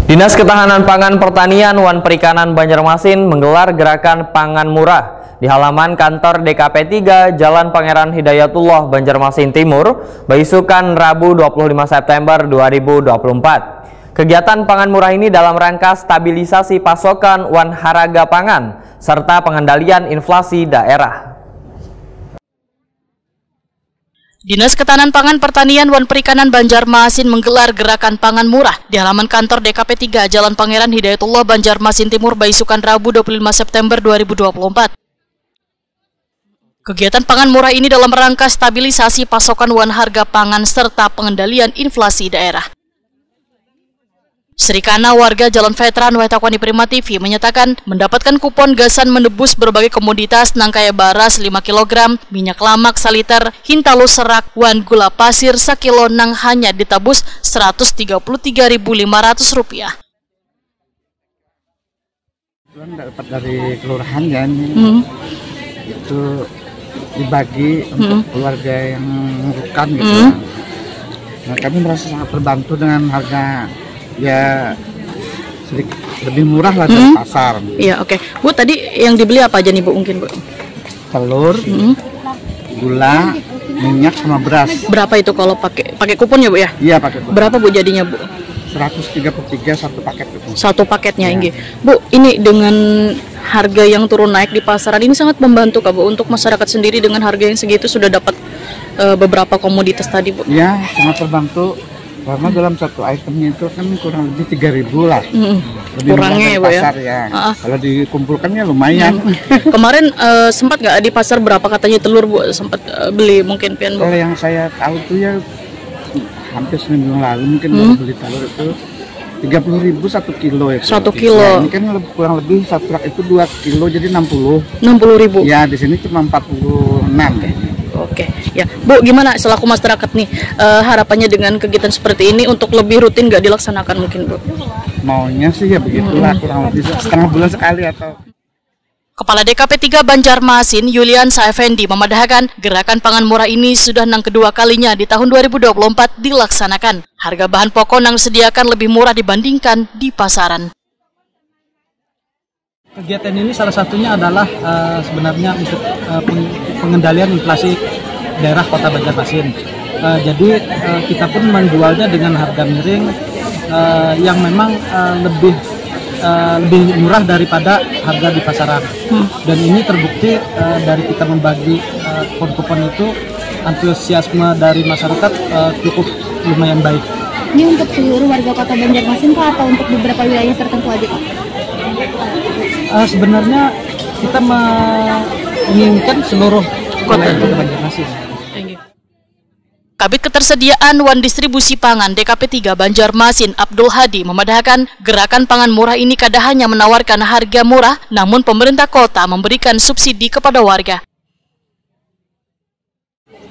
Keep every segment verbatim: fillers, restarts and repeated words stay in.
Dinas Ketahanan Pangan Pertanian wan Perikanan Banjarmasin menggelar gerakan pangan murah di halaman kantor D K P tiga Jalan Pangeran Hidayatullah, Banjarmasin Timur, baisukan Rabu dua puluh lima September dua ribu dua puluh empat. Kegiatan pangan murah ini dalam rangka stabilisasi pasokan wan haraga pangan serta pengendalian inflasi daerah. Dinas Ketahanan Pangan Pertanian wan Perikanan Banjarmasin menggelar gerakan pangan murah di halaman kantor D K P tiga Jalan Pangeran Hidayatullah, Banjarmasin Timur, baisukan Rabu dua puluh lima September dua ribu dua puluh empat. Kegiatan pangan murah ini dalam rangka stabilisasi pasokan wan harga pangan serta pengendalian inflasi daerah. Sri Kana, warga Jalan Veteran, Wetakwani Prima T V, menyatakan mendapatkan kupon gasan menebus berbagai komoditas nang kaya baras lima kilogram, minyak lamak saliter, hintalu serak, wan gula pasir sakilo nang hanya ditabus seratus tiga puluh tiga ribu lima ratus rupiah. Kebetulan dapat dari kelurahan ya ini. Hmm. Itu dibagi untuk hmm. keluarga yang memerlukan gitu. Hmm. Nah, kami merasa sangat terbantu dengan harga ya sedikit lebih murah lah dari hmm. pasar. Iya, oke. Okay. Bu, tadi yang dibeli apa aja nih, Bu, mungkin, Bu? Telur, hmm. gula, minyak sama beras. Berapa itu kalau pakai pakai kupon ya, Bu, ya? Iya, pakai kupon. Berapa, Bu, jadinya, Bu? Seratus tiga puluh tiga satu paket itu. Satu paketnya, ya. Inggih. Bu, ini dengan harga yang turun naik di pasaran ini sangat membantu kah, Bu, untuk masyarakat sendiri dengan harga yang segitu sudah dapat uh, beberapa komoditas tadi, Bu? Ya, sangat terbantu. Karena dalam satu itemnya itu kan kurang lebih tiga ribu lah. Hmm. Lebih kurangnya ya, Bu, ya? Pasar, ya. Uh-uh. Kalau dikumpulkannya lumayan. Hmm. Kemarin uh, sempat nggak di pasar berapa katanya telur, Bu? Sempat uh, beli mungkin pian, Bu? Kalau yang saya tahu tuh ya hampir seminggu yang lalu mungkin hmm. beli telur itu tiga puluh ribu satu kilo itu. Satu kilo. Ya, ini kan kurang lebih satu rak itu dua kilo jadi enam puluh. Enam puluh ribu. Ya, di sini cuma empat puluh enam. Oke. Ya, Bu, gimana selaku masyarakat nih uh, harapannya dengan kegiatan seperti ini untuk lebih rutin nggak dilaksanakan mungkin, Bu? Maunya sih ya begitulah, hmm. kurang lebih setengah bulan sekali atau. Kepala D K P tiga Banjarmasin, Yuliansa Effendi, memadahakan gerakan pangan murah ini sudah nang kedua kalinya di tahun dua ribu dua puluh empat dilaksanakan. Harga bahan pokok nang disediakan lebih murah dibandingkan di pasaran. Kegiatan ini salah satunya adalah uh, sebenarnya untuk uh, pengendalian inflasi daerah Kota Banjarmasin. Uh, jadi uh, kita pun menjualnya dengan harga miring uh, yang memang uh, lebih uh, lebih murah daripada harga di pasaran. Hmm. Dan ini terbukti uh, dari kita membagi uh, kupon-kupon itu antusiasme dari masyarakat uh, cukup lumayan baik. Ini untuk seluruh warga Kota Banjarmasin kah atau untuk beberapa wilayah tertentu aja, Pak? Uh, sebenarnya kita menginginkan seluruh kota Banjarmasin. Kabid Ketersediaan wan Distribusi Pangan D K P tiga Banjarmasin, Abdul Hadi, memadahakan gerakan pangan murah ini kada hanya menawarkan harga murah, namun pemerintah kota memberikan subsidi kepada warga.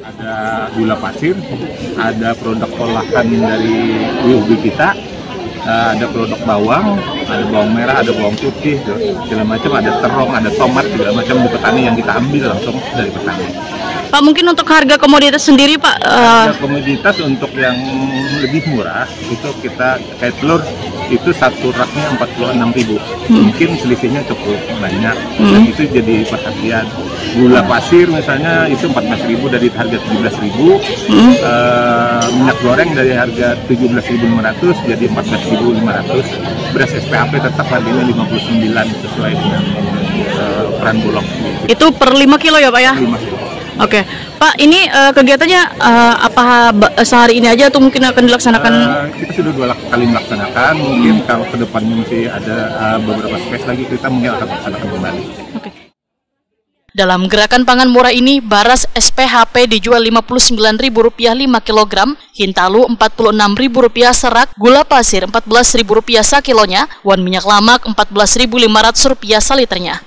Ada gula pasir, ada produk olahan dari ubi kita, eh, ada produk bawang, ada bawang merah, ada bawang putih, segala macam, ada terong, ada tomat, segala macam di petani yang kita ambil langsung dari petani. Pak, mungkin untuk harga komoditas sendiri, Pak? Uh... Harga komoditas untuk yang lebih murah itu kita kayak telur itu satu raknya empat puluh enam ribu. Hmm. Mungkin selisihnya cukup banyak. Hmm. Dan itu jadi perhatian. Gula pasir misalnya itu empat belas ribu dari harga tujuh belas ribu. Hmm. Uh, minyak goreng dari harga tujuh belas ribu lima ratus jadi empat belas ribu lima ratus. Beras S P H P tetap harganya lima puluh sembilan sesuai dengan uh, peran bulog. Itu per lima kilo ya, Pak, ya? Lima kilo. Oke, Pak, ini uh, kegiatannya uh, apa sehari ini aja atau mungkin akan dilaksanakan? Uh, kita sudah dua kali melaksanakan, mungkin hmm. kalau kedepannya masih ada uh, beberapa space lagi kita mungkin akan laksanakan kembali. Oke. Dalam gerakan pangan murah ini, baras S P H P dijual lima puluh sembilan ribu rupiah lima kilogram, hintalu empat puluh enam ribu rupiah serak, gula pasir empat belas ribu rupiah sakilonya, wan minyak lamak empat belas ribu lima ratus rupiah saliternya.